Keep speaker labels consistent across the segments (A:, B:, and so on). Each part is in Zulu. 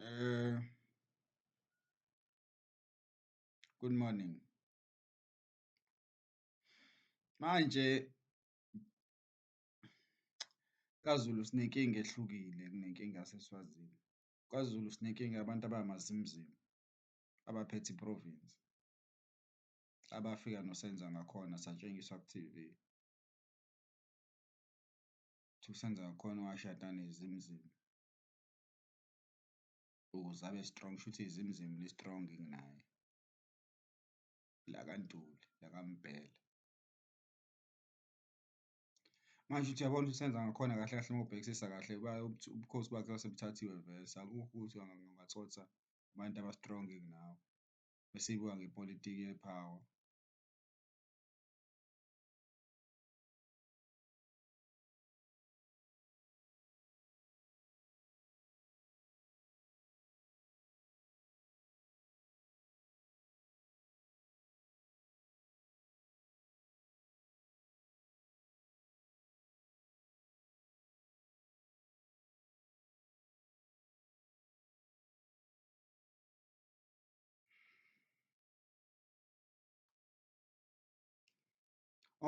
A: Eh, Good morning. Manje kaZulu sinenkinga ehlukile kunenkinga yaseSwazini. KwaZulu sinenkinga yabantu abamazimuzimu abaphethe i-province abafika noSenzangakhona satshengiswa ku-TV. Kuthiwa uSenzangakhona washada nezimuzimu ukuze abe-strong, shuthi izimuzimu li-strong kunaye lakaNtuli lakaMbhele. Manje uthi uyabona ukuthi uSenzangakhona kahle kahle uma ubhekisisa kahle ubukhosi bakhe base buthathiwe vese akukho ukuthi ungathotha abantu aba-strong kunawe bese uyibuka ngepolitiki ye-power.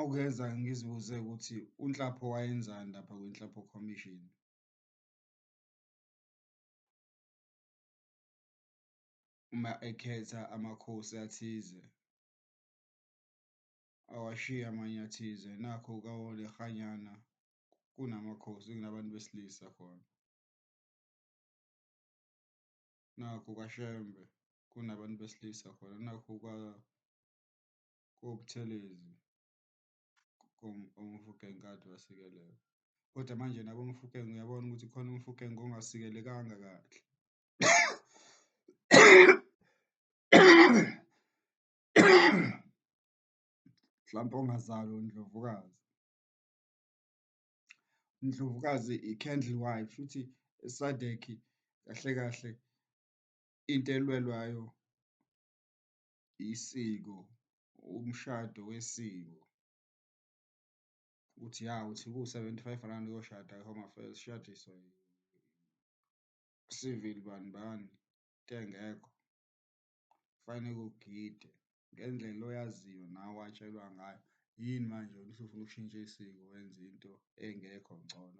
A: Okuyenza ngizibuze ukuthi uNhlapho wayenzani lapha kwiNhlapho Commission uma ekhetha amakhosi athize awashiye amanye athize. Nakhu ko-Lekganyane kunamakhosi kunabantu besilisa khona. Nakhu kwaShembe kunabantu besilisa khona, nakhu koButhelezi oMofokeng kade wasikelelwa, kodwa manje nabo oMofokeng uyabona ukuthi khona uMofokeng ongasikelekanga kahle. Mhlampe ongazalwa uNdlovukazi. Indlovukazi i-candle wife, shuthi e-SADC kahle kahle into elwelwayo isiko, umshado wesiko ukuthi ya uthi kuwu-75 randi uyoshada e-Home Affairs, ushadiswe civil bani bani into engekho. Kufaneke ugide ngendlela oyaziyo nawe owatshelwa ngayo. Yini manje wena usufuna ukushintsha isiko wenze into engekho ngcono .